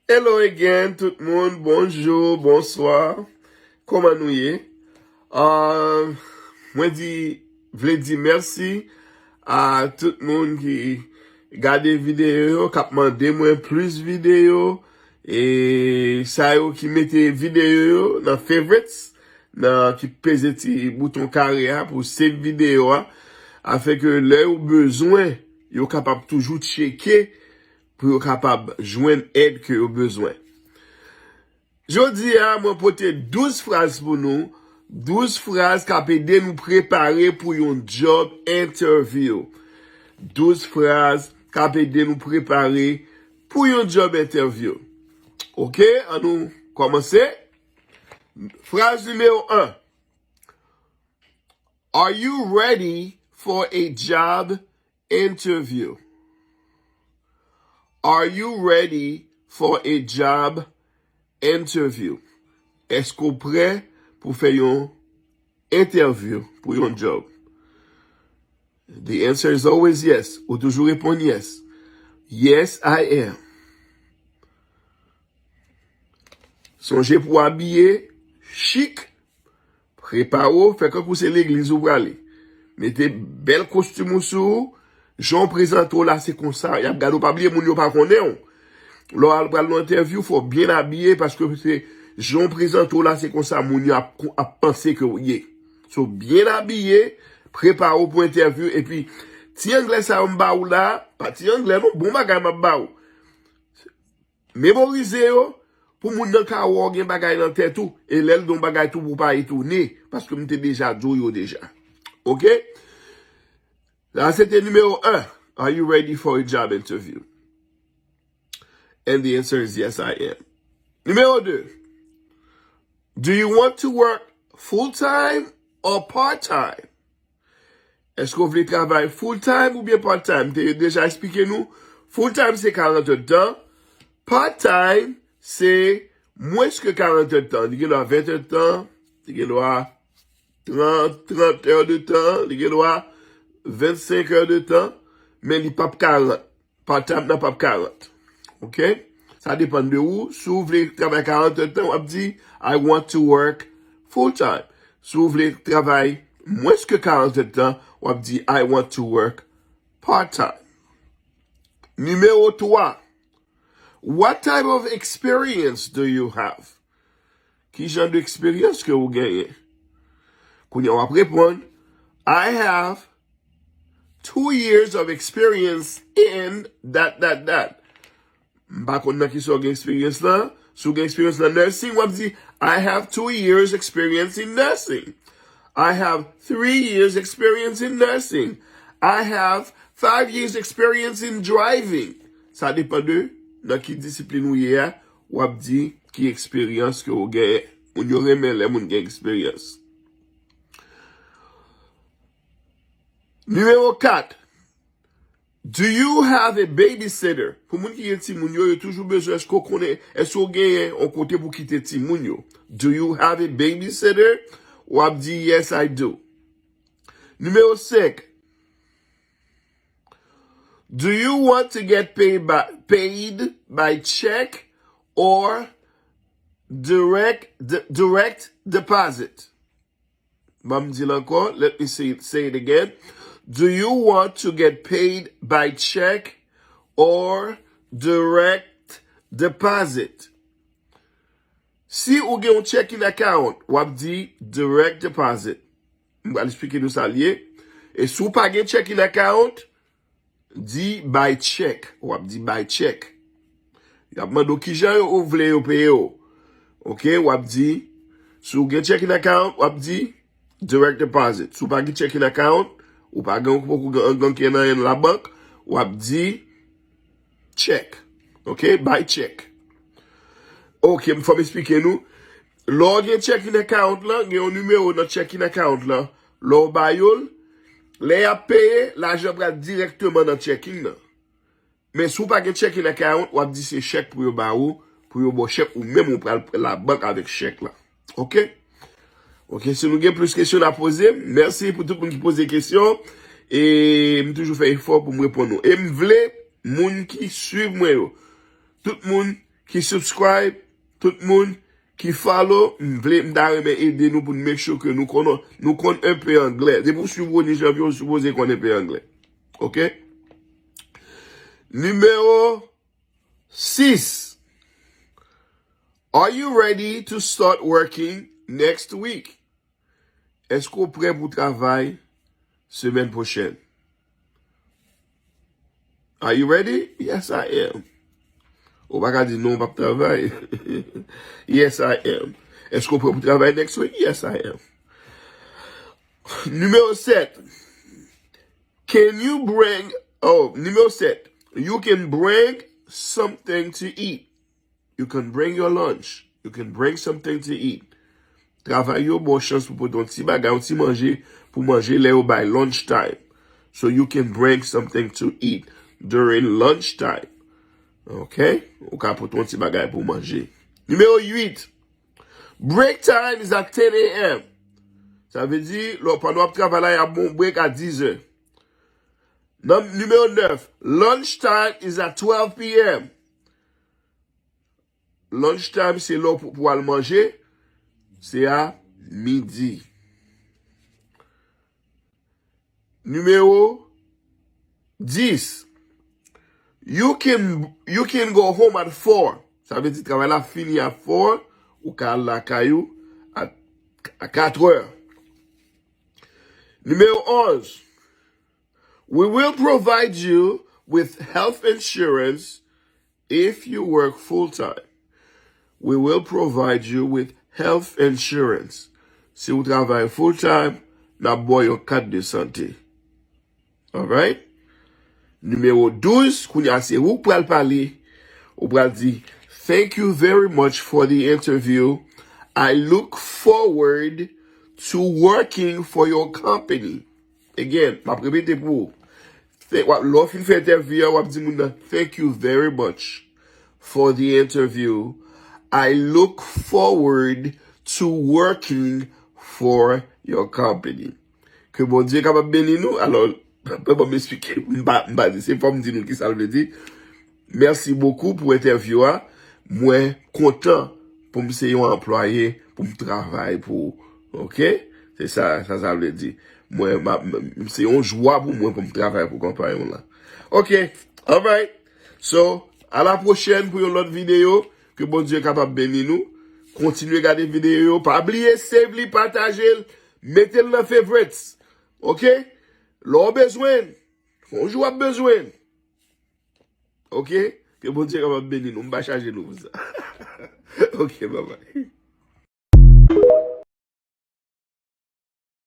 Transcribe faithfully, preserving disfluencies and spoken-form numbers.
Hello again, tout moun. Bonjou, bonswa. Kòman nou ye? Ah, mwen di, vle di mèsi a tout moun ki gade videyo yo, k ap mande mwen plis videyo, e sa yo ki mete videyo yo nan favorites, nan ki peze ti bouton kare a pou save videyo a, afin ke lè yo bezwen, yo kapab toujou tcheke pou yo kapab jwenn èd ke yo bezwen. Jodi a, mwen pote douz fraz pou nou, douz fraz k ap ede nou prepare pou yon job interview. Douz fraz k ap ede nou prepare pou yon job interview. Ok, ann nou kòmanse. Fraz nimewo en. Are you ready for a job interview? Are you ready for a job interview? Èske w prè pou fè yon entèvyou pou yon job? The answer is always yes. Ou toujou reponn yes. Yes, I am. Sonje pou w abiye chik, prepare w, fè kankou se legliz ou prale. Mete bèl kostim ou sou ou, jan w prezante w la, se konsa y ap gade w. Pa bliye, moun yo pa konnen w. Lè w al pral nan entèvyou, fò w byen abiye, paske se jan w prezante w la, se konsa moun yo ap, ap panse ke w ye. So, byen abiye, prepare w pou entèvyou, epi ti anglè sa yo m ba w la, pa ti anglè non, bon bagay m ap ba w. Memorize yo, pou moun nan ka wè w gen bagay nan tèt ou, e lè l di w yon bagay tou pou w pa etone, paske m te deja di w yo deja. Ok? Sa se te nimewo en. Are you ready for a job interview? And the answer is yes, I am. Nimewo de. Do you want to work full time or part time? Èske w vle travay full time oubyen part time? M te deja eksplike nou. Full time se karant èdtan. Part time se mwens ke karant èdtan. Li gen dwa ven èdtan. Li gen dwa trant, trant èdtan. Li gen dwa vennsenk èdtan. Men li p ap karant. Part time nan p ap karant. Ok? Sa depann de ou. Si w vle travay karant èdtan, w ap di, I want to work full time. Si w vle travay mwens ke karant èdtan, w ap di, I want to work part time. Nimewo twa. What type of experience do you have? Ki jan de eksperyans ke ou genyen? Kounye a w ap reponn, I have two years of experience in that, that, that. M pa konn nan kisa w gen eksperyans lan. Si w gen eksperyans nan nursing, w ap di, I have two years experience in nursing. I have three years experience in nursing. I have five years experience in driving. Sa depann de nan ki disiplin ou ye a, w ap di ki eksperyans ke w genyen. Moun yo renmen lè moun gen eksperyans. Nimewo kat. Do you have a babysitter? Pou moun ki gen timoun yo, yo toujou bezwen, èske w konnen, èske w genyen yon kote pou kite timoun yo? Do you have a babysitter? W ap di, yes, I do. Nimewo senk. Do you want to get paid by, paid by check or direct, di- direct deposit? Ban m di l ankò. Let me say, say it again. Do you want to get paid by check or direct deposit? Si ou gen yon checking account, w ap di direct deposit. M pral eksplike nou sa l ye. E si w pa gen checking account, di by check. W ap di by check. Y ap mande w kijan yo ou vle yo peye w. Ok, w ap di, si w gen checking account, w ap di direct deposit. Si w pa gen checking account, ou pa gen, ou poko gen, gen, gen anyen nan labank, w ap di check. Ok, by check. Ok, m fò m eksplike nou. Lè w gen checking account lan, gen yon nimewo nan checking account lan. Lè w ba yo l, lè y ap peye, lajan pral dirèkteman nan checking nan. Men si w pa gen checking account, w ap di se chèk pou yo ba ou, pou yo ba w chèk, ou menm ou pral labank avèk chèk la. Ok? Ok, si nou gen plis kesyon, n a poze m. Mèsi pou tout moun ki poze kesyon. E m toujou fè efò pou m reponn nou. E m vle moun ki swiv mwen yo, tout moun ki subscribe, tout moun ki follow, m vle, m ta renmen ede nou pou n make sure ke nou konn, nou konn enpe anglè. Depi w swiv Rony Jean Pierre, ou sipoze konn enpe anglè. Ok? Nimewo sis. Are you ready to start working next week? Èske w prè pou travay semèn pwochèn? Are you ready? Yes, I am. Ou pa ka di non, w p ap travay. Yes, I am. Èske w prè pou travay next week? Yes, I am. Nimewo sèt. Can you bring, oh, nimewo sèt. You can bring something to eat. You can bring your lunch. You can bring something to eat. Travay yo ba w chans pou pote yon ti bagay, yon ti manje pou manje lè yo bay lunch time. So you can bring something to eat during lunch time. Ok? Ou ka pote yon ti bagay pou manje. Nimewo uit. Break time is at ten a m. Sa vle di, lè w pandan w ap travay la, y ap bon break a dizè. Nimewo nèf. Lunch time is at twelve p m. Lunch time se lè w pou, pou al manje, se a midi. Nimewo dis. You can, you can go home at four. Sa vle di travay la fini a four, ou ka al lakay ou a, a katrè. Nimewo onz. We will provide you with health insurance if you work full time. We will provide you with health insurance. Si w travay full time, n ap ba w yon kat de sante. Alright? Nimewo douz, kounye a se ou k pral pale. Ou pral di, "Thank you very much for the interview. I look forward to working for your company." Again, m ap repete pou ou. Lè w fin fè entèvyou a, w ap di moun nan, "Thank you very much for the interview. I look forward to working for your company." Ke Bondye kapab beni nou. Alò, ban m eksplike. M pa, m pa di, se fò m di nou ki sa l vle di. Mèsi bokou pou entèvyou a. Mwen kontan pou m se yon anplwaye, pou m travay pou ou. Ok? Se sa, sa, sa vle di. Mwen, m, m, se yon jwa pou mwen pou m travay pou konpayon lan. Ok, alright. So, a la pwochèn pou yon lòt videyo. Ke Bondye kapab beni nou. Kontinye gade videyo yo. Pa bliye save li, pataje l, mete l nan favorites. Ok? Lè w bezwen l, yon jou w ap bezwen l. Ok? Ke Bondye kapab beni nou. M pa chaje nou pou sa. Ok, bye bye.